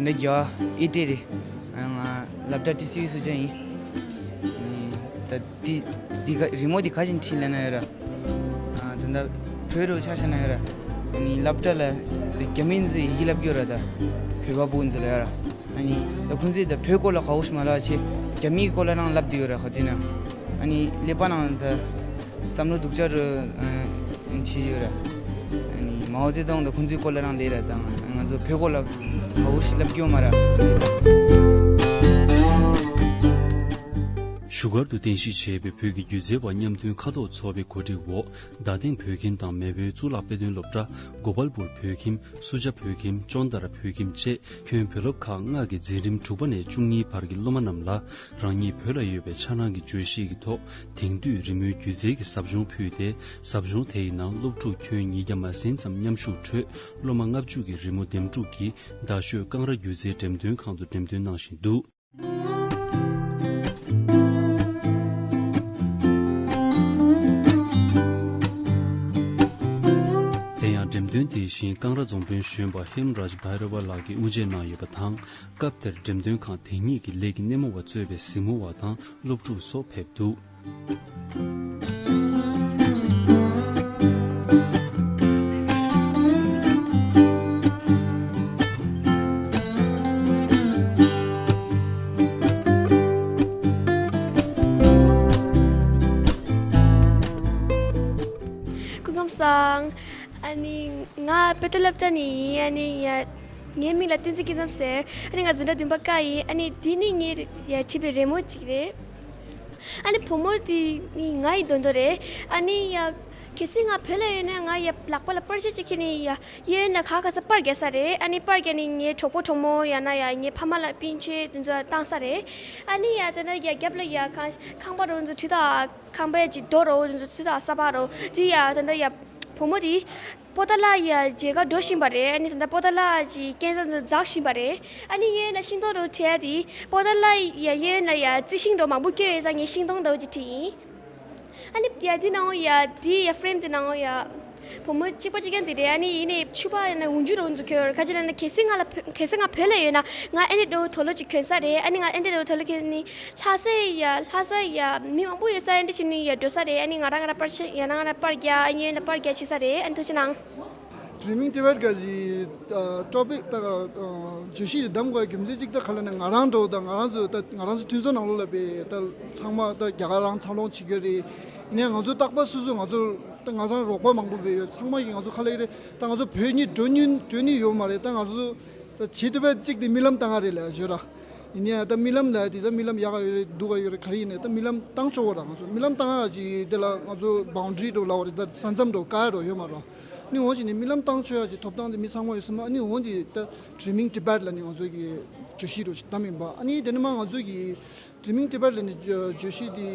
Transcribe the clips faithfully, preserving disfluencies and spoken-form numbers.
ལས་རྒྱ་ཨི་ཏི་རེད། ང་སློབ་གྲྭ་ཊི་སི་ཝི་སུ་ཇ་ཡིན། ད་འདི་འདི་ག་རི་མོ་འདི་ག་བཞིན་བྲིས་ལབ་ན་ཡོད་ར། ད་ལྟ་བོད་རུ་ཆ་བཞག་ན་ཡོད་ར། ནི་སློབ་གྲྭ་ལ་རྒྱ་མི་ཚོས་ཡི་གེ་བསླབ་ཀྱི་ཡོད་ར། ད་བོད་པ་བུ་ཚོ་ལ་ཡོད་ར། ཨ་ནི་ད་ཁོང་ཚོས་ད་བོད་སྐོར་ལ་ག་འོ་ཞིག་མ་ལབ་ཆེ། རྒྱ་མིའི་སྐོར་ལ་རང་ལབ་བསྡད་ཡོད་ར་ག་དུས་ན། ཨ་ནི་ཀླད་པ་ནང་ད་བསམ་བློ་སྡུག་ཅག་རུ་ཨ་བྱེད་ཀྱི་ཡོད་ར། ཨ་ནི་མའོ་ཙེ་ཏུང་དང་ཁོང་ཚོའི་སྐོར་ལ་རང་ལབ་ར། ད་ང་ཚོ་བོད་སྐོར་ལ་ག་འོ་ཞིག་ལབ་ཀྱི་ཡོད་མ་ར། བཞུགས་སྒར་དུ་རྟེན་གཞི་བྱས་པའི་བོད་ཀྱི་སྒྱུ་རྩལ་བ་མཉམ་མཐུན་ཁ་ཐོག་ཚོགས་པའི་གོ་སྒྲིག་འོག་རྡ་སྟེང་བོད་ཁྱིམ་དང་མེས་དབོན་གཙུག་ལག་དཔེ་སྟོན་སློབ་གྲྭ། གོ་པལ་པུར་བོད་ཁྱིམ། སུ་ཇ་བོད་ཁྱིམ། ཅོན་ཏ་ར་བོད་ཁྱིམ་བཅས་ཁྱོན་བོད་སློབ་ཁག་ལྔ་གི་འཛིན་རིམ་དྲུག་པ་ནས་བཅུ་གཉིས་བར་གྱི་སློབ་མ་རྣམས་ལ་རང་ཉིད་བོད་ལ་ཡོད་པའི་ཆ་ནང་གི་བརྗོད་གཞིའི་ཐོག་དེང་དུས་རི་མོའི་སྒྱུ་རྩལ་གྱི་ཟབ་སྦྱོང་ཕུལ་ཏེ། ཟབ་སྦྱོང་དེའི་ནང་སློབ་ཕྲུག་ཁྱོན་ཉིས་བརྒྱ་མ་ཟིན་ཙམ་མཉམ་ཞུགས་ཁྲོད་སློབ་མ་ལྔ་བཅུ་གིས་རི་མོ་འདེམས་སྒྲུག་གིས་རྡ་ཤོད་ཀང་ར་སྒྱུ་རྩལ་འགྲེམས་སྟོན་ཁང་དུ་འགྲེམས་སྟོན་གནང་བཞིན་འདུག། དེ་ཡང་འགྲེམས་སྟོན་དེ་བཞིན་ཀང་ར་རྫོང་དཔོན་གཞོན་པ་ཧེམ་རཱཇ་བྷའི་ར་བ་ལགས་ཀྱིས་དབུ་འབྱེད་གནང་ཡོད་པ་དང་། སྐབས་དེར་འགྲེམས་སྟོན་ཁང་དེ་ཉིད་ཀྱི་ལས་ཀྱི་སྣེ་མོ་བ་གཙོས་པའི་གཟིགས་མོ་བ་དང་སློབ་ཕྲུག་སོགས་ཕེབས་འདུག། སྐུ་ཁམས་བཟང་། ཨ་ནི་ང་དཔེ་སྟོན་སློབ་གྲྭ་ནས་ཡིན། ཨ་ནི་ཡ་ངའི་མིང་ལ་བསྟན་འཛིན་སྐྱིད་འཛོམས་ཟེར། ཨ་ནི་ང་འཛིན་གྲྭ་བདུན་པ་ཀ་ཡིན། ཨ་ནི་འདི་ནི་ངའི་ཡ་བྲིས་པའི་རི་མོ་ཅིག་རེད། ཨ་ནི་བུ་མོ་དེ་ནི་ང་ཡི་འདོན་དོ་རེད། ཨ་ནི་ཡ་གལ་སྲིད་ང་བོད་ལ་ཡོད་ན་ང་ཡ་ལག་པ་ལ་པར་ཆས་ཅིག་ཁྱེར་ནས་ཡ་གཡས་གཡོན་ལ་ག་ག་ས་པར་རྒྱག་ས་རེད། ཨ་ནི་པར་རྒྱག་ནས་ངའི་གྲོགས་པོ་གྲོགས་མོ་ཡང་ན་ཡ་ངའི་ཕ་མ་ལ་སྤུན་མཆེད་དེ་ཚོ་བཏང་ས་རེད། ཨ་ནི་ཡ་དེ་ན་ཡ་རྒྱབ་ལ་ཡ་ཁང་ཁང་པ་རོ་ཚོ་ཁྲི་ད་ཁང་པ་ཡ་ཅིག་རྡོ་རོ་དེ་ཚོ་ཁྲི་ད་ས་པ་རོ་དེ་ཡ་དེ་ན་ཡ་བུ་མོ་དེ་པོ་ཏ་ལ་ཡ་མཇལ་ཁ་འགྲོ་བཞིན་པ་རེད། ཨ་ནི་ད་ལྟ་པོ་ཏ་ལ་ཅིག་སྐས་འཛེག་འཛེག་བཞིན་པ་རེད། ཨ་ནི་གཡས་གཡོན་ལ་ཤིང་སྡོང་རུ་བྲིས་ཏེ་པོ་ཏ་ལ་ཡ་གཡས་གཡོན་ལ་ཡ་རྩི་ཤིང་འགྲོ་མང་པོ་སྐྱོ་ཡོད་ས་ངས་ཤིང་སྡོང་འགྲོ་ཅིག་བྲིས་ཡིན། ཨ་ནི་ཡ་འདི་ནང་ཡ་འདི་ཡ་ཧྥི་རེམ་འདི་ནང་ཡ་བུ་མོ་གཅིག་པ་གཅིག་རྐྱང་འདི་རེད། ཨ་ནི་ཡིན་ནའི་ཕྱུ་པ་ཡ་ན་འུན་ཇུ་རུ་འཛུགས་ཁྱོད་ཁ་ཅིག་ལ་ན་གལ་སྲིད་ང་ལ་བོད་གལ་སྲིད་ང་བོད་ལ་ཡོད་ན་ང་ཨེ་འདྲ་འགྲོ་དོ་ལོ་ཅིག་གྱོན་ས་རེད། ཨ་ནི་ང་ཨེ་འདྲ་འགྲོ་དོ་ལོ་གྱོན་ནི། ལྷ་ས་ཡ་ལྷ་ས་ཡ་མི་མང་པོ་ཡོད་ས་ཨེ་འདྲ་ཕྱིན་ནི་ཡ་འགྲོ་ས་རེད། ཨ་ནི་ང་རང་ང་རང་པར་ཆས་ཡ་ན་ང་རང་པར་རྒྱག་ཨ་ནི་ཡ་ན་པར་རྒྱག་བྱེད་ས་རེད། ཨ་ནི་ཐུགས་རྗེ་གནང་། Dreaming Tibet ག་ཅི་ཊོ་པིག་ད་བརྗོད་གཞི་དེ་བདམས་དགོས་རྒྱུ་མཚན་གཅིག་ད་ག་ལ་ནི་ང་རང་འགྲོ་ད་ང་རང་ཚོ་ད་ང་རང་ཚོ་མཐུན་ཚོགས་ནང་ལོགས་ལ་པའི་ད་ཚང་མ་ད་རྒྱ་གར་རང་འཚར་ལོངས་བྱེད་རྒྱུ་རེད། ཡིན་ནའི་ང་ཚོ་རྟག་པར་སོ་སོ་ང་ཚོ་ད་ང་ཚོ་རོགས་པ་མང་པོ་བས་ཡོད། ཚང་མ་གིས་ང་ཚོ་ཁ་ལག་རེད། ད་ང་ཚོ་བོད་ནི་འགྲོ་ཉུན་འགྲོ་ནི་ཡོད་མ་རེད། ད་ང་ཚོ་ད་བྱེད་ཐུབ་པ་གཅིག་དེ་རྨི་ལམ་བཏང་ང་རེད་ལ་ཞོར་ར། ཡིན་ནའི་ད་རྨི་ལམ་ལ་དེ་ད་རྨི་ལམ་ཡག་ག་ཡོད་རེད་སྡུག་ག་ཡོད་རེད་ག་རེ་ཡིན་ནའི་ད་རྨི་ལམ་བཏང་ཆོག་གོ་ར། ང་ཚོ་རྨི་ལམ་བཏང་ང་ཅིག་དེ་ལ་ང་ཚོ་བའུན་ཌ་རི་འགྲོ་ལ་བ་རེད། ད་ས་མཚམས་འགྲོ་བཀག་འགྲོ་ཡོད་མ་རེད། ནི་འོང་ཅིག་ནི་རྨི་ལམ་བཏང་ཆོག་ཡ་ཅིག་ཐོབ་ཐང་དེ་མི་ཚང་མ་ཡོད་སྲིད་མ། ནི་འོང་ཅིག་ད་Dreaming Tibet ལ་ནི་ང་ཚོ་གི་བརྗོད་གཞི་རུ་ཅིག་བདམས་ཡིན་པ། ཨ་ནི་དེ་ནི་མ་ང་ཚོ་གི་Dreaming Tibet ལ་ནི་བརྗོད་གཞི་དེ་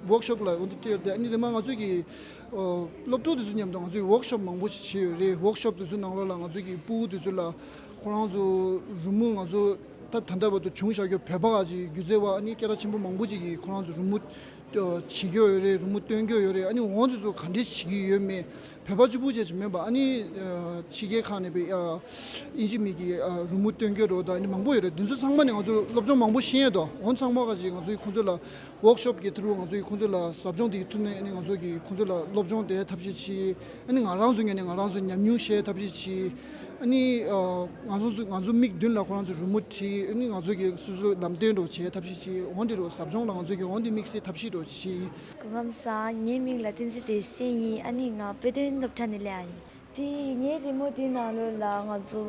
ཝོག་ཤོབ་ལ་འོ་འདི་སྤྲད་དེ། ཨ་ནི་དེ་མ་ང་ཚོ་གི་སློབ་ཕྲུག་དེ་ཚོ་མཉམ་དུ་ང་ཚོས་ཝོག་ཤོབ་མང་པོ་ཞིག་བྱས་ཡོད་རེད། ཝོག་ཤོབ་དེ་ཚོ་ནང་ལོགས་ལ་ང་ཚོ་གི་ཕྲུ་གུ་དེ་ཚོ་ལ་ཁོ་རང་ཚོ་རི་མོ་ང་ཚོ་ད་ད་ལྟ་བར་དུ་བྱུང་བཞག་རྒྱུ་བོད་པ་ག་ཅིག་སྒྱུ་རྩལ་བ་ཨ་ནི་སྐད་གྲགས་ཆེན་པོ་མང་པོ་ཅིག་གིས་ཁོ་རང་ཚོ་རི་མོ་བྱེད་ཀྱི་ཡོད་རེད། རི་མོ་སྟོན་གྱི་ཡོད་རེད། ཨ་ནི་འོ་དེ་ཚོ་ག་འདྲས་བྱེད་ཀྱི་ཡོད་མེད། བོད་པ་གཅིག་པུ་ཅིག་མིན་པ་ཨ་ནི་ཕྱི་རྒྱལ་ཁག་ནས་པའི་དབྱིན་ཇི་མི་གི་རི་མོ་སྟོན་གྱི་རོ་དང་ཨ་ནི་མང་པོ་ཡོད་རེད། དེ་ཚོ་ཚང་མ་ནས་ང་ཚོ་སློབ་སྦྱོང་མང་པོ་ཤེས་ཡོད་དོ། འོ་ཚང་མ་ག་ཅིག་ང་ཚོས་ཁོང་ཚོ་ལ་ཝོག་ཤོབ་ཀྱི་ཐུ་རུ་ང་ཚོ་གིས་ཁོང་ཚོ་ལ་ཟབ་སྦྱོང་དེ་གི་ཐུ་ནས་ཨ་ནི་ང་ཚོ་གིས་ཁོང་ཚོ་ལ་སློབ་སྦྱོང་སྤྲད་ཐབས་ཤེས་བྱས། ཨ་ནི་ང་རང་ཚོ་ངོས་ནས་ང་རང་ཚོ་ཉམས་མྱོང་བཤད་ཐབས་ཤེས་བྱས། ཨ་ནི་ང་ཚོ་ང་ཚོ་མིག་མདུན་ལ་ཁོ་རང་ཚོ་རི་མོ་བྲིས། ཨ་ནི་ང་ཚོ་གིས་སོ་སོ་ལམ་སྟོན་འགྲོ་བྱས་ཐབས་ཤེས་བྱས། འོ་འདི་རུ་ཟབ་སྦྱོང་ལ་ང་ཚོ་གིས་འོ་འདི་དམིགས་བསལ་ཐབས་ཤེས་འགྲོ་བྱས། སྐུ་ཁམས་བཟང་། ངའི་མིང་ལ་བསྟན་འཛིན་བདེ་ཆེན་ཡིན། ཨ་ནི་ང་དཔེ་སྟོན་སློབ་གྲྭ་ནས་སླེབས་ཡ་ཡིན། དེ་ངའི་རི་མོ་དེའི་ནང་ལོགས་ལ་ང་ཚོ་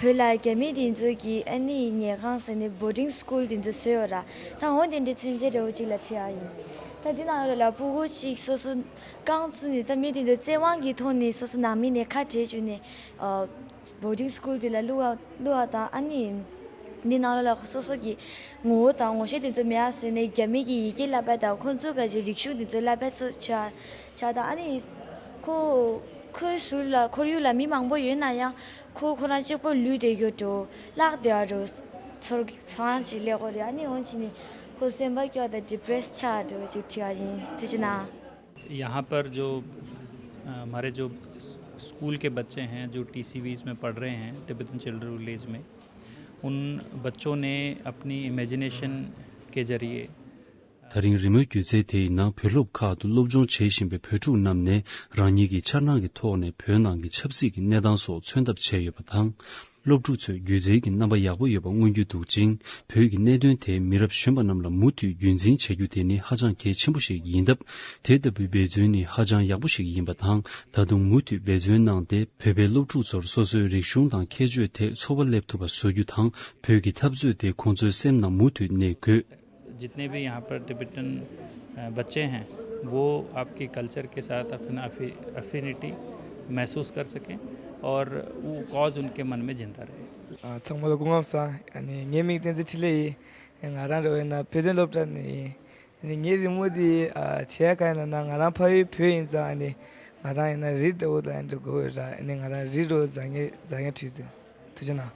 བོད་ལ་རྒྱ་མི་དེ་ཚོ་གིས་ཨ་ནི་ཉལ་ཁང་ཟེར་ནས་བོར་ཌིང་སི་ཀུལ་དེ་ཚོ་བཟོས་ཡོད་ར། ད་འོ་དེ་འདྲའི་མཚོན་བྱེད་འདྲ་བོ་ཅིག་ལ་བྲིས་ཡ་ཡིན། ད་དེ་ནང་ལོགས་ལ་ཕྲུ་གུ་ཅིག་སོ་སོ་རྐང་བཙུགས་ནས་ད་མི་དེ་ཚོ་བཙན་དབང་གི་ཐོག་ནས་སོ་སོ་ནང་མི་ནས་ཁ་བྲལ་བཅུག་ནས་བོར་ཌིང་སི་ཀུལ་དེ་ལ་བླུགས་བླུགས་པ་དང་། ཨ་ནི་འདི་ནང་ལོགས་ལ་སོ་སོ་གི་ངོ་བོ་དང་ངོ་ཤེས་དེ་ཚོ་མེད་པ་བཟོས་ནས་རྒྱ་མི་གི་ཡི་གེ་བསླབ་པ་དང་ཁོང་ཚོ་ག་ཅིག་རིག་གཞུང་དེ་ཚོ་བསླབ་པ་ཚོ་བྱས་བྱས་དང་། ཨ་ནི་ཁོ་ཁོའི་ཟུར་ལ་ཁོར་ཡུག་ལ་མི་མང་པོ་ཡོད་ན་ཡང་ཁོ་ཁོ་རང་གཅིག་པོ་ལུས་བསྡད་རྒྱུ་འགྲོ་བརླག་བསྡད་པ་འགྲོ་ཚོར་ཚོར་སྣང་ཅིག་སླེབས་ཀྱི་རེད། ཨ་ནི་འོ་བྱས་ནས་ཁོ་སེམས་པ་སྐྱོ་དང་ཌི་པི་རེ་སི་ཆགས་འགྲོ་ཅིག་བྲིས་པ་ཡིན། ཐུགས་རྗེ་གནང་། यहाँ पर जो अ, हमारे जो स- स्कूल के बच्चे हैं जो टीसीवीज में पढ़ रहे हैं, तिब्बतन चिल्ड्रन विलेज में, उन बच्चों ने अपनी इमेजिनेशन के जरिए ད་རིང་རི་མོའི་སྒྱུ་རྩལ་དེ་ཡི་ནང་བོད་སློབ་ཁག་ཏུ་སློབ་སྦྱོང་བྱེད་བཞིན་པའི་བོད་ཕྲུག་རྣམས་ནས་རང་ཉིད་ཀྱི་འཆར་སྣང་གི་ཐོག་ནས་བོད་ནང་གི་ཆབ་སྲིད་ཀྱི་གནས་སྟངས་སོགས་མཚོན་ཐབས་བྱས་ཡོད་པ་དང་། སློབ་ཕྲུག་ཚོས་སྒྱུ་རྩལ་གྱི་རྣམ་པ་ཡག་པོ་ཡོད་པ་མངོན་གྱི་འདུག་ཅིང་། བོད་ཀྱི་གནད་དོན་དེ་མི་རབས་གཞོན་པ་རྣམས་ལ་མུ་མཐུད་རྒྱུན་འཛིན་བྱ་རྒྱུ་དེ་ནི་ཧ་ཅང་གལ་ཆེན་པོ་ཞིག་ཡིན་སྟབས། དེ་ལྟ་བུའི་འབད་བརྩོན་ནི་ཧ་ཅང་ཡག་པོ་ཞིག་ཡིན་པ་དང་། ད་དུང་མུ་མཐུད་འབད་བརྩོན་གནང་སྟེ། བོད་པའི་སློབ་ཕྲུག་ཚོར་སོ་སོའི་རིག་གཞུང་དང་ཁྱད་ཆོས་དེ་འཚོ་བ་སླེབས་ཐུབ་པ་བཟོ་རྒྱུ་དང་། བོད་ཀྱི་འཐབ་རྩོད་དེ་ཁོང་ཚོའི་སེམས་ནང་མུ་མཐུད་གནས་དགོས། जितने भी यहाँ पर टिबेटन, अ, बच्चे हैं, वो आपके कल्चर के साथ अपना अफि-, अफिनिटी महसूस कर सकें और वो कॉज उनके मन में जिंदा रहे। ཚང་མ་ལ་སྐུ་ཁམས་བཟང་། ཨ་ནི་ངའི་མིང་བསྟན་འཛིན་འཕྲིན་ལས་ཡིན། ང་རང་རེ་བ་ཡིན་ན་བོད་དོན་སློབ་གྲྭ་ནས་ཡིན། ཨ་ནི་ངའི་རི་མོ་འདི་ཨ་བྱས་ག་ཡིན་ན་ང་རང་ཕ་ཡུལ་བོད་ཡིན་ཙང་། ཨ་ནི་ང་རང་ཡིན་ན་རི་འདྲ་བོ་ལ་འདྲ་དགོས་ར། ཨ་ནི་ང་རང་རི་འདྲ་བོ་བཟང་ངེས་བཟང་ངེས་བྲིས་འདུག་ཐུགས་རྗེ་གནང་།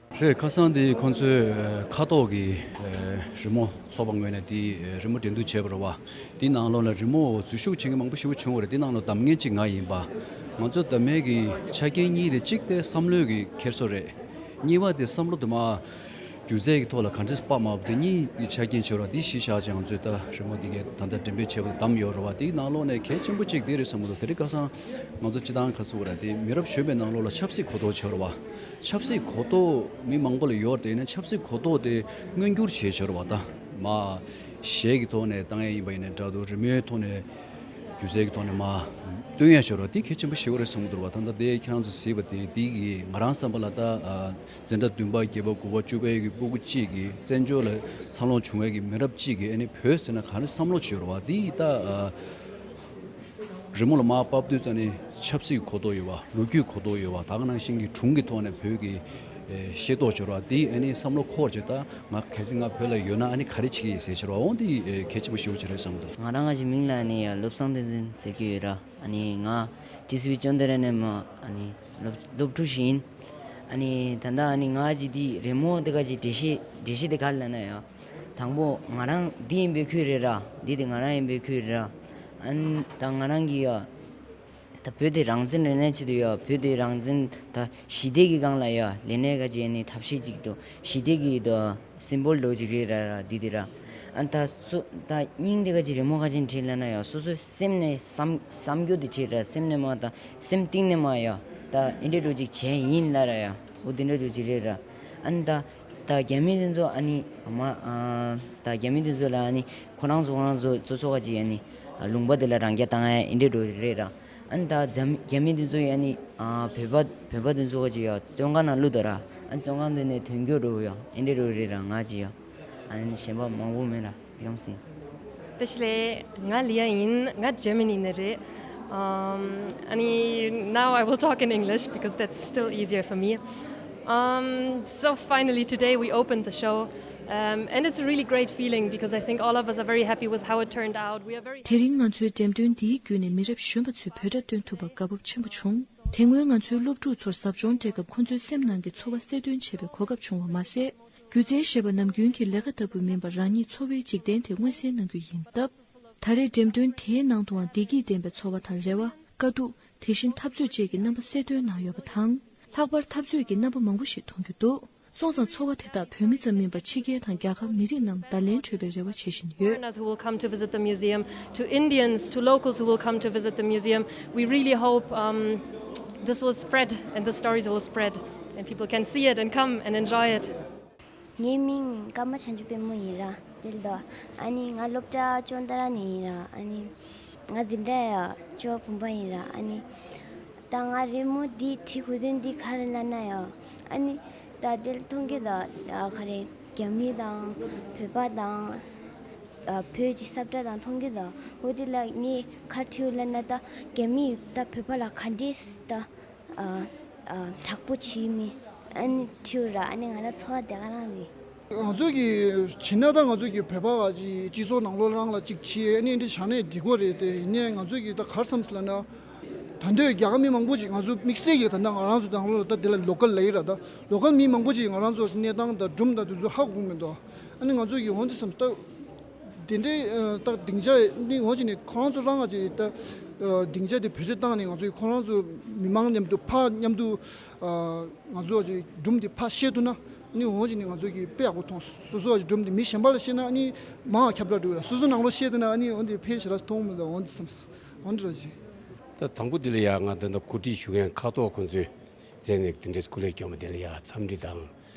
རེད། ཁ་སང་དེ་ཁོང་ཚོས་ཨ་ཁ་ཐོག་གི་ཨ་རི་མོ་ཚོགས་པ་ངོས་ནས་དེ་ཨ་རི་མོ་འགྲན་བསྡུར་བྱས་པ་རེད་བ། དེ་ནང་ལོགས་ལ་རི་མོ་འཛུལ་ཞུགས་བྱེད་མཁན་མང་པོ་ཞེ་པོ་བྱུང་བ་རེད། དེ་ནང་ལོགས་གདམ་མཁན་གཅིག་ང་ཡིན་པ། ང་ཚོ་གདམ་མཁན་གྱི་ཆ་རྐྱེན་གཉིས་དེ། གཅིག་དེ་བསམ་བློའི་གི་འཁྱེར་སོ་རེད། གཉིས་པ་དེ་བསམ་བློ་དེ་མ་སྒྱུ་རྩལ་གྱི་ཐོག་ལ་ག་འདྲས་སྤར་མ་བ། དེ་གཉིས་ཀྱི་ཆ་རྐྱེན་བྱོས་ར། དེ་གཞི་བཞག་ཅིང་ང་ཚོས་ད་རི་མོ་དེ་གའི་ད་ལྟ་འགྲེམས་སྤེལ་བྱས་པ་དེ་བདམས་ཡོད་རེད་བ། དེའི་ནང་ལོགས་ནས་གལ་ཆེན་པོ་གཅིག་དེ་རེད་བསམ་གྱི་འདུག་དེ་རིང་ཁ་སང་ང་ཚོ་སྤྱི་བཏང་ག་ཚོད་ར། དེ་མི་རབས་གཞོན་པའི་ནང་ལོགས་ལ་ཆབ་སྲིད་གོ་རྟོགས་བྱོས་རེད་བ། ཆབ་སྲིད་གོ་རྟོགས་མི་མང་པོ་ལ་ཡོད་རེད། དེ་ནས་ཆབ་སྲིད་གོ་རྟོགས་དེ་མངོན་འགྱུར་བྱས་བྱོས་རེད་བ། ད་མ་གཞས་ཀྱི་ཐོག་ནས་བཏང་ཡས་ཡིན་པ་ཡིན་ནའི་འདྲ་འདུག་རི་མོའི་ཐོག་ནས་སྒྱུ་རྩལ་གྱི་ཐོག་ནས་མ་སྟོན་ཡས་བྱོས་རེད་བ། དེ་གལ་ཆེན་པོ་ཞེ་པོ་རེད་བསམ་གྱི་འདུག་རེད་བ། ད་ལྟ་དེ་ཁྱེད་རང་ཚོ་གཟིགས་པ་དེ། དེ་གིས་ང་རང་བསམ་པ་ལ་ད་ཨ་འཛིན་གྲྭ་བདུན་པ་བརྒྱད་པ་དགུ་པ་བཅུ་པའི་གི་སྤུ་གུ་གཅིག་གིས། བཙན་བྱོལ་ལ་འཚར་ལོངས་བྱུང་བའི་གི་མི་རབས་གཅིག་གིས་ཨ་ནི་བོད་ཟེར་ན་ག་རེ་བསམ་བློ་བྱེད་རེད་བ། དེ་ད་ཨ་རི་མོ་ལ་མར་ཕབ་དུས་ཙམ་ནས་ཆབ་སྲིད་གོ་རྟོགས་ཡོད་བ། ལོ་རྒྱུས་གོ་རྟོགས་ཡོད་བ། ད་ག་ནང་བཞིན་གྱི་སྒྲུང་གི་ཐོག་ནས་བོད་ཀྱི་ཨེ་ཤེས་རྟོགས་བྱེད་རོགས། དེ་ཨ་ནི་བསམ་བློ་འཁོར་བྱེད། ད་ང་གལ་སྲིད་ང་བོད་ལ་ཡོད་ན་ཨ་ནི་ག་རེ་བྱེད་ཀྱི་ཡིན་ཟེར་བྱེད་རོགས། འོང་དེ་ཨེ་གལ་ཆེན་པོ་ཞེ་པོ་ཅིག་རེད་བསམ་གྱི་འདུག་ང་རང་ང་ཅིག་མིང་ལ་ཨ་ནི་བློ་བཟང་བསྟན་འཛིན་ཟེར་གྱི་ཡོད་ར། ཨ་ནི་ང་ཊི་སི་ཝི་ཅོན་ཏེ་ར་ནས་མ་ཨ་ནི་སློབ་སློབ་ཕྲུག་ཞིག་ཡིན། ཨ་ནི་ད་ལྟ་ཨ་ནི་ང་ཅིག་དེ་རི་མོ་དེ་ག་ཅིག་འགྲེལ་བཤད་འགྲེལ་བཤད་དེ་ག་ལ་ན་ཡ། དང་པོ་ང་རང་འདི་ཡིན་པའི་ཁུལ་རེད་ར། འདི་དེ་ང་རང་ཡིན་པའི་ཁུལ་རེད་ར། ཨ་ནི་ད་ང་རང་གི་ཡ། ད་བོད་དེ་རང་བཙན་ལས་གནས་ཆེད་དུ་ཡ། བོད་དེ་རང་བཙན་ད་ཞི་བདེ་གི་སྒང་ལ་ཡ་ལས་གནས་ག་ཅིག་ནི་ཐབས་ཤེས་ཅིག་ཏུ་ཞི་བདེ་གི་ད་སིམ་བོལ་འདྲ་ཅིག་རེད་ར་ར། འདི་དེ་ར། ཨ་ད་སུ་ད་སྙིང་དེ་ག་ཅིག་རི་མོ་ག་ཅིག་བྲིས་ལ་ན་ཡ། སོ་སོའི་སེམས་ནས་བསམ་བསམ་རྒྱུ་དེ་བྲིས་ར། སེམས་ནས་མ་ད་སེམས་གཏིང་ནས་མ་ཡ། ད་ཨིན་འདྲ་འདྲ་ཅིག་བྱས་ཡིན་ལ་ར་ཡ། འོ་དེ་འདྲ་འདྲ་ཅིག་རེད་ར། ཨ་ད་ད་རྒྱ་མི་དེ་ཚོ་ཨ་ནི་མ་ཨ་ད་རྒྱ་མི་དེ་ཚོ་ལ་ཨ་ནི་ཁོ་རང་ཚོ་ཁོ་རང་ཚོ་ཚོ་ཚོ་ག་ཅིག་ཨ་ནི་ལུང་པ་དེ་ལ་རང་རྐྱ་བཏང་ཡ་ཨིན་འདྲ་འདྲ་རེད་ར། ཨ་ནི་ད་རྒྱ་རྒྱ་མི་དེ་ཚོ་ཡ་ནི་ཨ་བོད་པ་བོད་པ་དེ་ཚོ་ག་ཅིག་ཡ་བཙོན་ཁང་ནང་བླུགས་དོ་ར། ཨ་ནི་བཙོན་ཁང་དེ་ནས་ཐོན་རྒྱུ་འདྲ་ཡ་ཨིན་འདྲ་འདྲ་རེད་ར། ང་ཅིག་ཡ་ཨ་ནི་གཞན་པ་མང་པོ་མེད་ར། འདི་གམ་སྲིད། བཀྲ་ཤིས་བདེ་ལེགས། ང་ལི་ཡ་ཡིན། ང་ཇར་མ་ནི་ནས་རེད། Um, ཨ་ནི་now I will talk in English because that's still easier for me. Um, so finally today we opened the show. Um, and it's a really great feeling because I think all of us are very happy with how it turned out. We are very དེ་རིང་ང་ཚོའི་འགྲེམས་སྟོན་འདིའི་བརྒྱུད་ནས་མི་རབས་གཞོན་པ་ཚོས་བོད་སྒྲ་འདོན་ཐུབ་པར་དགའ་སྤོབས་ཆེན་པོ་བྱུང་། དེ་སྔོན་ང་ཚོའི་སློབ་ཕྲུག་ཚོར་ཟབ་སྦྱོང་སྤྲད་སྐབས་ཁོ་ཚོའི་སེམས་ནང་གི་ཚོར་བ་གསལ་སྟོན་བྱེད་པའི་གོ་སྐབས་བྱུང་བ་མ་ཟད། སྒྱུ་རྩལ་ཞེས་པ་ནམ་རྒྱུན་གྱི་ལས་ཀ་ལྟ་བུ་མིན་པར་རང་ཉིད་འཚོ་བའི་འཇིག་རྟེན་དེ་མངོན་གསལ་གནང་རྒྱུ་ཡིན་སྟབས། ད་རེས་འགྲེམས་སྟོན་དེའི་ནང་དུའང་བདེ་སྐྱིད་ལྡན་པའི་ཚོར་བ་དང་། རེ་བ། དཀའ་སྡུག། དེ་བཞིན་འཐབ་རྩོད་བཅས་ཀྱི་རྣམ་པ་གསལ་སྟོན་གནང་ཡོད་པ་དང་། ལྷག་པར་འཐབ་རྩོད་ཀྱི་རྣམ་པ་མང་པོ་ཞིག་མཐོང་རྒྱུ་འདུག་སོང་ཙང་ཚོར་བ་དེ་དག་བོད་མི་ཙམ་མིན་པར་ཕྱི་རྒྱལ་དང་རྒྱ་གར་མི་རིགས་རྣམས་བརྡ་ལན་སྤྲོད་པའི་རེ་བ་བྱེད་བཞིན་ཡོད། Foreigners who will come to visit the museum, to Indians, to locals who will come to visit the museum, we really hope, um, this will spread and the stories will spread and people can see it and come and enjoy it. ངའི་མིང་ཀརྨ་བྱང་ཆུབ་དཔལ་མོ་ཡིན་ར། དེ་ལ་ཨ་ནི་ང་སློབ་གྲྭ་ཅོན་ཏ་ར་ནས་ཡིན་ར། ཨ་ནི་ང་འཛིན་གྲྭ་ཡ་བཅུ་པ་བུམ་པ་ཡིན་ར། ཨ་ནི་ད་ང་རི་མོ་འདི་བྲིས་དགོས་དོན་འདི་ག་རེ་ལབ་ན་ཡ། ཨ་ནི་ད་དེ་ལ་མཐོང་གི་ད་ག་རེ་རྒྱ་མི་དང་བོད་པ་དང་བོད་ཀྱི་ས་བཀྲ་དང་མཐོང་གི་ད། འོ་དེ་ལ་ངས་ག་བྲིས་ལབ་ན་ད་རྒྱ་མི་ད་བོད་པ་ལ་ག་འདྲས་ད། ཨ་ཨ་དྲག་པོ་བྱེད་མི་ཨ་ནི་བྲིས་ར། ཨ་ནི་ང་རང་ཚོར་བ་དེ་ག་རང་རེད། ང་ཚོ་གི་བྱེད་ན་ད་ང་ཚོ་གི་བོད་པ་ག་ཅིག་སྤྱི་ཚོགས་ནང་ལོགས་རང་ལ་ཅིག་བྱེད། ཨ་ནི་འདི་བྱས་ནས་འགྲིག་གོ་རེད། དེ་ཡིན་ནའི་ང་ཚོ་གི་ད་ག་རེ་བསམ་སོང་ལབ་ན། ད་འདོད་རྒྱ་གར་མི་མང་པོ་ཅིག་ང་ཚོ་དམིགས་བསལ་གྱི་ད་ལྟ་ང་རང་ཚོ་ནང་ལོགས་ལ་ད་དེ་ལ་ལོ་ཀལ་ལབ་ཡི་ར། ད་ལོ་ཀལ་མི་མང་པོ་ཅིག་ང་རང་ཚོ་གནས་སྟངས་དང་སྒྲུང་དང་དེ་ཚོ་ཧ་གོ་གི་མི་འདུག་ཨ་ནི་ང་ཚོ་གི་འོ་འདི་བསམ་ད། དེ་འདྲའི་ད་སྡིངས་ཆ་འདི་འོ་ཅིག་ནས་ཁོ་རང་ཚོ་རང་ང་ཅིག་ད་སྡིངས་ཆ་དེ་བེད་སྤྱོད་བཏང་ནས་ང་ཚོའི་ཁོ་རང་ཚོ་མི་མང་མཉམ་དུ་ཕར་མཉམ་དུ་ང་ཚོ་ཅིག་སྒྲུང་དེ་ཕར་བཤད་ཐུབ་ན་ཨ་ནི་འོ་ཅིག་ནས་ང་ཚོ་གི་དཔེ་ཡག་པོ་མཐོང་། སོ་སོ་ཅིག་སྒྲུང་དེ་མི་གཞན་པ་ལ་བཤད་ན་ཨ་ནི་མང་ཁྱབ་བསྒྲགས་འགྲོ་གི་ར། སོ་སོ་ནང་ལོགས་བཤད་ཐུབ་ན་ཨ་ནི་འོ་འདི་ཕལ་ཆེར་མཐོང་མི་འདུག་འོ་འདི་བསམ། འོ་འདི་ར་ཅིག་ད་དང་པོ་འདི་ལ་ཡ་ང་ད་ལྟ་གོ་སྒྲིག་ཞུ་མཁན་ཁ་ཐོག་ཁོང་ཚོས་བཙལ་ནས་དེ་འདྲའི་སྐུ་ལས་བསྐྱོན་པ་དེ་ལ་ཡ་འཚམས་འདྲི་དང་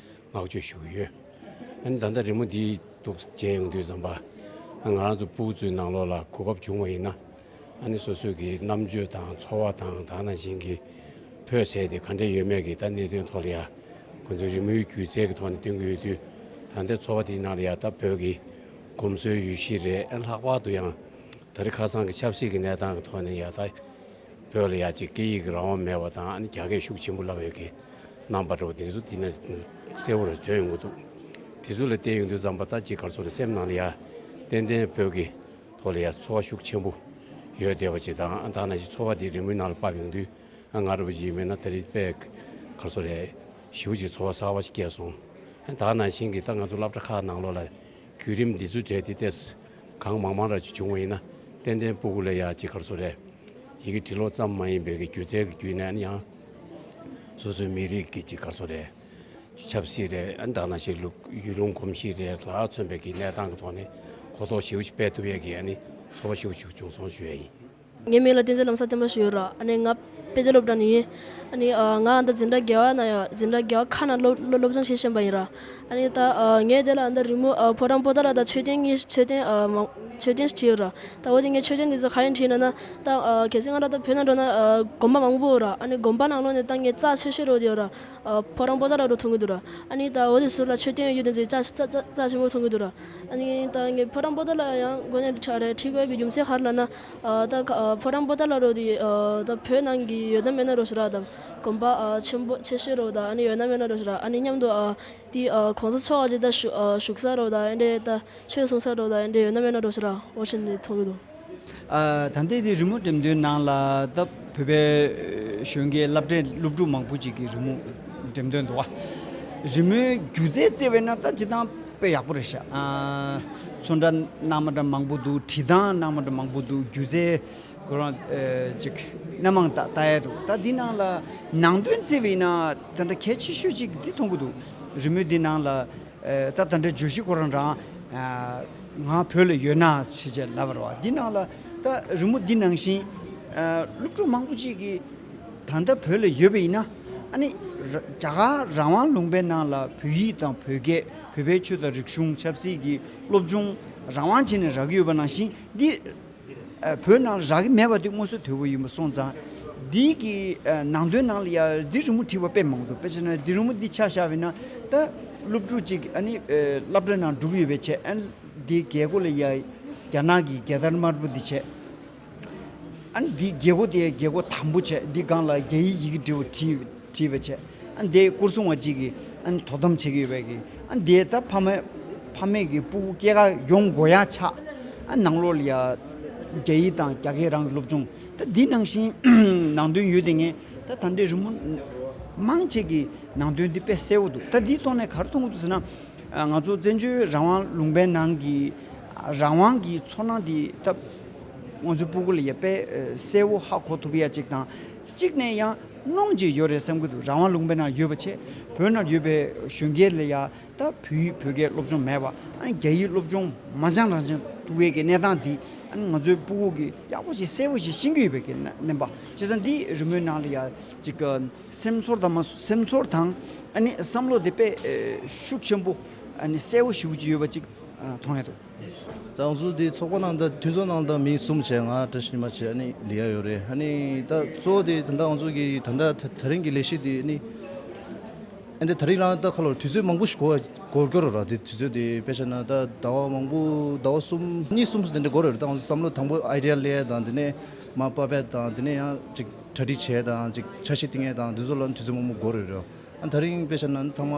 བསྔགས་བརྗོད་ཞུ་གི་ཡོད། ཨ་ནི་ད་ལྟ་རི་མོ་འདི་འདུག་མཇལ་ཡོང་དུས་ཙམ་པ་ང་རང་ཚོ་སྤུ་གུ་ཚོའི་ནང་ལོགས་ལ་གོ་སྐབས་བྱུང་བ་ཡིན་ན་ཨ་ནི་སོ་སོའི་གི་རྣམ་དཔྱོད་དང་ཚོར་བ་དང་ད་ནང་བཞིན་གྱི་བོད་ཟེར་དེ་ག་འདྲ་ཡོད་མེད་ཀྱི་ད་གནད་དོན་ཐོག་ལ་ཡ་ཁོང་ཚོའི་རི་མོའི་སྒྱུ་རྩལ་གྱི་ཐོག་ནས་སྟོན་གྱི་ཡོད་དུས། ད་ལྟའི་ཚོར་བ་དེའི་ནང་ལ་ཡ་ད་བོད་ཀྱི་གོམས་སྲོལ་ཡུལ་ཤུལ་རེད། ཨ་ལྷག་པར་དུ་ཡང་ད་རེས་ཁ་སང་གི་ཆབ་སྲིད་ཀྱི་གནས་སྟངས་ཀྱི་ཐོག་ནས་ཡ་ད་བོད་ལ་ཡ་ཅིག་སྐད་ཡིག་གི་རང་དབང་མེད་པ་དང་ཨ་ནི་རྒྱ་སྐད་ཤུགས་ཆེན་པོ་བསླབ་ཡོད་ཀྱི་རྣམ་པ་འདྲ་བོ་དེ་ཚོ་དེ་ནས་གསལ་བོར་ཐོན་ཡོང་གི་འདུག་དེ་ཚོ་ལ་བལྟས་ཡོང་དུས་ཙམ་པ་ད་ཅིག་ག་རེ་ཟེར་རེད། སེམས་ནང་ལ་ཡ་ཏན་ཏན་བོད་ཀྱི་ཐོག་ལ་ཡ་ཚོར་བ་ཤུགས་ཆེན་པོ་ཡོད་བསྡད་པ་ཅིག་དང་། ཨ་ད་ནང་བཞིན་ཚོར་བ་དེ་རི་མོའི་ནང་ལ་ཕབ་ཡོང་དུས་ཨ་ང་རང་བཞིན་མེད་ན་ད་རེས་དཔེ་ག་རེ་ཟེར་རེད། ཞེ་པོ་ཅིག་ཚོར་བ་གསར་པ་ཞིག་སྐྱེས་སོང་། ཨ་ད་ནང་བཞིན་གྱི་ད་ང་ཚོ་སློབ་གྲྭ་ཁག་ནང་ལོགས་ལ་བརྒྱུད་རིམ་འདི་ཚོ་གྲས་དེ་ཏོག་ཙམ་གང་མང་མང་ར་ཅིག་བྱུང་བ་ཡིན་ན་ཏན་ཏན་སྤུ་གུ་ལ་ཡ་ཅིག་ག་རེ་ཟེར་རེད། ཡི་གེ་འབྲི་ཀློག་ཙམ་མ་ཡིན་པའི་གི་སྒྱུ་རྩལ་གྱི་བརྒྱུད་ནས་ཨ་ནི་ཡང་སོ་སོའི་མི་རིགས་ཀྱི་ཅིག་ག་རེ་ཟེར་རེད། ཆབ་སྲིད་རེད། ཨ་ནི་ད་ནང་བཞིན་ལུགས་ཡུལ་ལུང་གོམས་གཤིས་རེད། ལ་མཚོན་པའི་གི་གནས་སྟངས་ཀྱི་ཐོག་ནས་གོ་རྟོགས་ཞེ་པོ་ཅིག་སྤེལ་ཐུབ་ཡས་ཀྱི་ཨ་ནི་ཚོར་བ་ཞེ་པོ་ཅིག་བྱུང་སོང་ཞུ་ཡས་ཡིན། ངའི་མིང་ལ་བསྟན་འཛིན་ལམ་བཟང་བསྟན་པ་ཞུ་ཡོད་ར། ཨ་ནི་ང་དཔེ་སྟོན་སློབ་གྲྭ་ནས་ཡིན། ཨ་ནི་ཨ་ང་ད་འཛིན་གྲྭ་བརྒྱད་པ་ན་ཡོད། འཛིན་གྲྭ་བརྒྱད་པ་ཁ་ན་སློབ་སློབ་སློབ་སྦྱོང་བྱེད་བཞིན་པ་ཡིན་ར། ཨ་ནི་ད་ཨ་ངས་དེ་ལ་ཨ་ད་རི་མོ་ཨ་ཕོ་བྲང་པོ་ཏཱ་ལ་དང་མཆོད་རྟེན་གཉིས། མཆོད་རྟེན་ཨ་མང་མཆོད་རྟེན་ཞིག་བྲིས་ཡོད་ར། ད་འོ་དེ་ངས་མཆོད་རྟེན་དེ་ཚོ་ག་རེ་བྲིས་ན་ན་ད་ཨ་གལ་སྲིད་ང་རང་ད་བོད་ནང་འགྲོ་ན་ཨ་དགོན་པ་མང་པོ་ཡོད་ར། ཨ་ནི་དགོན་པ་ནང་ལོགས་ནས་ད་ངས་རྩ་ཆེ་ཤོས་རོ་དེ་ཡོད་ར། ཨ་ཕོ་བྲང་པོ་ཏཱ་ལ་རོ་མཐོང་གི་འདུག་ར། ཨ་ནི་ད་འོ་དེ་ཟུར་ལ་མཆོད་རྟེན་ཡོད་དེ་ཚོ་རྩ་རྩ་རྩ་ཆེན་པོ་མཐོང་གི་འདུག་ར། ཨ་ནི་ད་ངས་ཕོ་བྲང་པོ་ཏཱ་ལ་ཡང་དགོན་ནས་ཁྲ་རེ་ཁྲིད་དགོས་ཀྱི་རྒྱུ་མཚན་ག་རེ་ལབ་ན། ཨ་ད་ཨ་ཕོ་བྲང་པོ་ཏཱ་ལ་རོ་དེ་ཨ་ད་བོད་ནང་གི་ཡོད་ན་མེད་ན་རོ་ཞིག་ར། ད་དགོན་པ་ཨ་ཆེན་པོ་ཆེ་ཤོས་རོ། ད་ཨ་ནི་ཡོད་ན་མེད་ན་རོ་ཞིག་ར། ཨ་ནི་མཉམ་དུ་ཨ་དེ་ཨ་གོང་ས་མཆོག་ཨ་ཅེ་ད་བཞུགས་ཨ་བཞུགས་ས་རོ། ད་ཨེ་འདྲས་ད་ཆོས་གསུང་ས་རོ། ད་ཨེ་འདྲས་ཡོད་ན་མེད་ན་རོ་ཞིག་ར། འོ་ཆེན་ནས་མཐོང་གི་འདུག་ཨ་ད་ལྟའི་དེ་རི་མོ་འགྲེམས་སྟོན་ནང་ལ་ད་བོད་པའི་གཞོན་སྐྱེས་སློབ་གྲྭའི་སློབ་ཕྲུག་མང་པོ་ཅིག་གིས་རི་མོ་འགྲེམས་སྟོན་འདུག་བ། རི་མོའི་སྒྱུ་རྩལ་བརྩེ་བས་ན་ད་ཇི་ལྟར་དཔེ་ཡག་པོ་རེད་ཤག་ཨ་ཚོན་ཁྲ་སྣ་མ་འདྲ་མང་པོ་འདུག་བྲིས་སྟངས་སྣ་མ་འདྲ་མང་པོ་འདུག་སྒྱུ་རྩལ་ཁོ་རང་ཨ་ཅིག་སྣ་མང་ལྟ་ལྟ་ཡས་འདུག་ད་འདི་ནང་ལ་ནང་དོན་བརྩེ་བས་ན་ད་ལྟ་གལ་ཆེ་ཤོས་ཅིག་འདི་མཐོང་གི་འདུག་རི་མོ་འདི་ནང་ལ། ཨ་ད་ད་ལྟ་བརྗོད་གཞི་ཁོ་རང་རང་ཨ་ང་བོད་ལ་ཡོད་ན་ཞེས་བྱས་ལབ་པ་རེད་བ། འདི་ནང་ལ་ད་རི་མོ་འདི་ནང་བཞིན་ཨ་སློབ་ཕྲུག་མང་པོ་ཅིག་གིས་ད་ལྟ་བོད་ལ་ཡོད་པ་ཡིན་ན་ཨ་ནི་ར་རྒྱ་གར་རང་དབང་ལུང་པའི་ནང་ལ་བོད་ཡིག་དང་བོད་སྐད་བོད་པའི་ཆོས་དང་རིག་གཞུང་ཆབ་སྲིད་ཀྱི་སློབ་སྦྱོང་རང་དབང་བྱས་ནས་རག་གི་ཡོད་པ་ནང་བཞིན་འདི། ཨ་བོད་ནང་ལ་རག་གི་མེད་པ་དེ་དངོས་སུ་དོད་པོ་ཡིན་པ་སོང་ཙང་། འདི་གི་ཨ་ནང་དོན་ནང་ལ་ཡ་འདི་རི་མོ་བྲིས་པ་དཔེ་མང་འདུག་དཔེ་བྱས་ན་འདི་རི་མོ་འདི་ཆ་བཞག་པ་ཡིན་ན་ད་སློབ་ཕྲུག་ཅིག་ཨ་ནི་ཨ་སློབ་གྲྭ་ནང་འགྲོ་གི་ཡོད་པའི་ཆེད། ཨ་ནི་འདི་རྒྱལ་སྒོ་ལ་ཡ་རྒྱ་ནག་གི་རྒྱལ་དར་དམར་པོ་འདི་བྱས། ཨ་ནི་འདི་རྒྱལ་སྒོ་དེ་རྒྱལ་སྒོ་དམ་པོ་བྱས། འདི་སྒང་ལ་རྒྱ་ཡིག་ཡི་གེ་འབྲི་བ་བྲིས། བྲིས་པ་བྱས། ཨ་ནི་དེ་སྐོར་སྲུང་བ་གཅིག་གིས་ཨ་ནི་དོ་དམ་བྱེད་ཀྱི་ཡོད་པའི་གི། ཨ་ནི་དེ་ད་ཕ་མ་ཕ་མས་ཀྱི་སྤུ་གུ་སྐྱེས་ཀ་ཡོང་དགོས་ཡ་ཆགས། ཨ་ནང་ལོགས་ལ་ཡ་རྒྱ་ཡིག་དང་རྒྱ་སྐད་རང་གི་སློབ་སྦྱོང་ད་འདི་ནང་བཞིན་ནང་དོན་ཡོད་དེ་ངས་ད་ད་འདྲའི་རི་མོ་མང་ཆེ་གི་ནང་དོན་འདི་དཔེ་གསལ་བོ་འདུག་ད་འདིའི་ཐོག་ནས་ག་རེ་མཐོང་གི་འདུག་ཟེར་ན། ཨ་ང་ཚོ་བཙན་བྱོལ་རང་དབང་ལུང་པའི་ནང་གི་རང་དབང་གི་ཚོར་སྣང་འདི་ད་ང་ཚོའི་སྤུ་གུ་ལ་ཡ་དཔེ་གསལ་བོ་ཧ་གོ་ཐུབ་ཡ་གཅིག་དང་། གཅིག་ནས་ཡང་གནོང་བྱེད་ཡོད་རེད་བསམ་གྱི་འདུག་རང་དབང་ལུང་པའི་ནང་ཡོད་པ་བྱས། བོད་ནང་ཡོད་པའི་གཞོན་སྐྱེས་ལ་ཡ་ད་བོད་ཡིག་བོད་སྐད་སློབ་སྦྱོང་མེད་པ། ཨ་རྒྱ་ཡིག་སློབ་སྦྱོང་མ་འཆང་རང་འཆང་ཐུབ་ཡས་ཀྱི་གནས་སྟངས་འདི་ཨ་ནི་ང་ཚོའི་སྤུ་གུ་གིས་ཡག་པོ་ཞིག་གསལ་པོ་ཞིག་ཤེས་ཀྱི་ཡོད་པའི་གི་གནས་པ། བྱས་ཙང་འདི་རི་མོའི་ནང་ལ་ཡ་ཅིག་སེམས་ཚོར་དང་མ་སེམས་ཚོར་དང་ཨ་ནི་བསམ་བློ་དེ་དཔེ་ཤུགས་ཆེན་པོ་ཨ་ནི་གསལ་པོ་ཞེ་པོ་ཅིག་ཡོད་པ་ཅིག་མཐོང་ཡ་འདུག་ད་ང་ཚོ་འདི་ཚོགས་པ་ནང་ད་མཐུན་ཚོགས་ནང་ད་མི་གསུམ་བྱས། ང་བཀྲ་ཤིས་ཉི་མ་བྱས། ཨ་ནི་ལི་ཡ་ཡོད་རེད། ཨ་ནི་ད་གཙོ་བོ་དེ་ད་ལྟ་ང་ཚོ་གི་ད་ལྟ་ད་ད་རིང་གི་ལས་གཞི་དེ་ཨ་ནི་ཨ་འདི་ད་རིང་རང་ད་ཁ་ལོ་དུས་ཚོད་མང་པོ་ཞིག་འགོར་འགོར་འགོར་ར། དེ་དུས་ཚོད་དེ་དཔེ་བཞག་ན་ད་ཟླ་བ་མང་པོ་ཟླ་བ་གསུམ་གཉིས་གསུམ་དེ་འདྲ་འགོར་རེད། ད་ང་ཚོ་བསམ་བློ་དང་པོ་ཨའི་ཌི་ཡ་སླེབས་དང་དེ་ནས་མར་ཕབ་ཡ་དང་དེ་ནས་ཡང་ཅིག་གྲ་སྒྲིག་བྱས་དང་ཅིག་འཆར་གཞི་བཏིང་ཡ་དང་དེ་ཚོ་ལ་དུས་ཚོད་མང་པོ་འགོར་རེད་ར། ཨ་ད་རིང་དཔེ་བཞག་ན་ཚང་མ་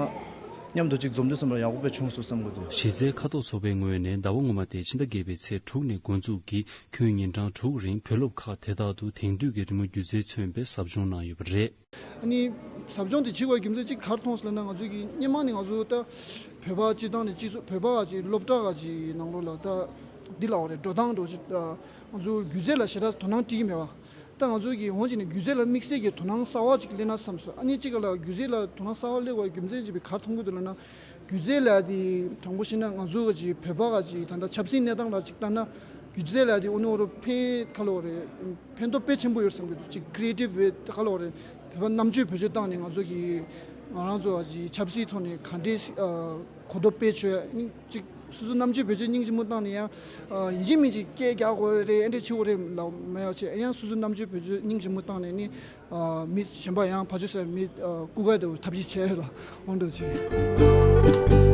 མཉམ་དུ་ཅིག་འཛོམས་དུས་ཙམ་ལ་ཡག་པོ་དཔེ་བྱུང་སོང་བསམ་གྱི་འདུག་གཞི་རྩའི་ཁ་ཐོག་ཚོགས་པའི་ངོས་ནས་ཟླ་བ་སྔོན་མ་སྟེ་ཕྱི་ཟླ་བརྒྱད་པའི་ཚེས་དྲུག་ནས་འགོ་འཛུགས་ཀྱིས་ཁྱོན་ཉིན་གྲངས་དྲུག་རིང་བོད་སློབ་ཁག་དེ་དག་ཏུ་དེང་དུས་ཀྱི་རི་མོ་སྒྱུ་རྩལ་མཚོན་པའི་ཟབ་སྦྱོང་གནང་ཡོད་པ་རེད། ཨ་ནི་ཟབ་སྦྱོང་དེ་བྱེད་དགོས་རྒྱུ་མཚན་གཅིག་ག་རེ་མཐོང་སོང་ལབ་ན། ང་ཚོ་གི་སྔོན་མ་ནས་ང་ཚོ་ད་བོད་པ་སྤྱི་བཏང་ནས་སྤྱི་ཚོགས་བོད་པ་ཅིག་སློབ་གྲྭ་ག་ཅིག་ནང་ལོགས་ལ་ད་ འདི་ལ་འོ་རེད། འགྲོ་སྟངས་འགྲོ་ཅིག་ང་ཚོ་སྒྱུ་རྩལ་ལ་ཞེ་དྲག་དོ་སྣང་སྤྲད་ཀྱི་མེད་པ། ད་ང་ཚོ་གི་འོང་ཅིག་ནས་སྒྱུ་རྩལ་ལ་དམིགས་བསལ་གྱི་དོ་སྣང་གསར་བ་ཅིག་སླེབས་ན་བསམ་སོང་། ཨ་ནི་གཅིག་ག་ལ་སྒྱུ་རྩལ་ལ་དོ་སྣང་གསར་བ་སླེབས་པ་རྒྱུ་མཚན་ཅིག་བི་ག་མཐོང་གི་འདུག་ལབ་ན། སྒྱུ་རྩལ་ལ་དེ་དྲང་པོ་བཤད་ན་ང་ཚོ་ག་ཅིག་བོད་པ་ག་ཅིག་ད་ལྟ་ཆབ་སྲིད་གནས་སྟངས་ལ་ཅིག་ལྟ་ན། སྒྱུ་རྩལ་ལ་དེ་ཨོ་ནོ་རོ་ཕན་ཁ་ལོ་རེད། ཕན་ཐོགས་དཔེ་ཆེན་པོ་ཡོད་བསམ་གི་འདུག་ཅིག་creative way ཁ་ལོ་རེད། བོད་པ་རྣམ་དཔྱོད་བེད་སྤྱོད་བཏང་ནས་ང་ཚོ་གི་ང་རང་ཚོ་ག་ཅིག་ཆབ་སྲིད་ཐོག་ནས་ག་འདྲས་གོ་རྟོགས་སྤེལ་ཆོག་ཡ་ཅིག་སོ་སོ་རྣམ་དཔྱོད་བེད་སྤྱོད་སྙིང་རྗེ་མོ་བཏང་ནས་ཡང་ཡིན་གཅིག་མིན་གཅིག་སྐད་རྒྱག་དགོས་རེད། ཨེ་འདྲ་བྱེད་དགོས་རེད་ལབ་མ་ཡོང་བྱས། ཡང་སོ་སོ་རྣམ་དཔྱོད་བེད་སྤྱོད་སྙིང་རྗེ་མོ་བཏང་ནས་ནི་མི་གཞན་པ་ཡང་ཕར་ཕྱོགས་ཟེར་མི་སྐུ་ག་དེ་ཐབས་ཤེས་བྱས་ལ་འོང་འགྲོ་ཅིག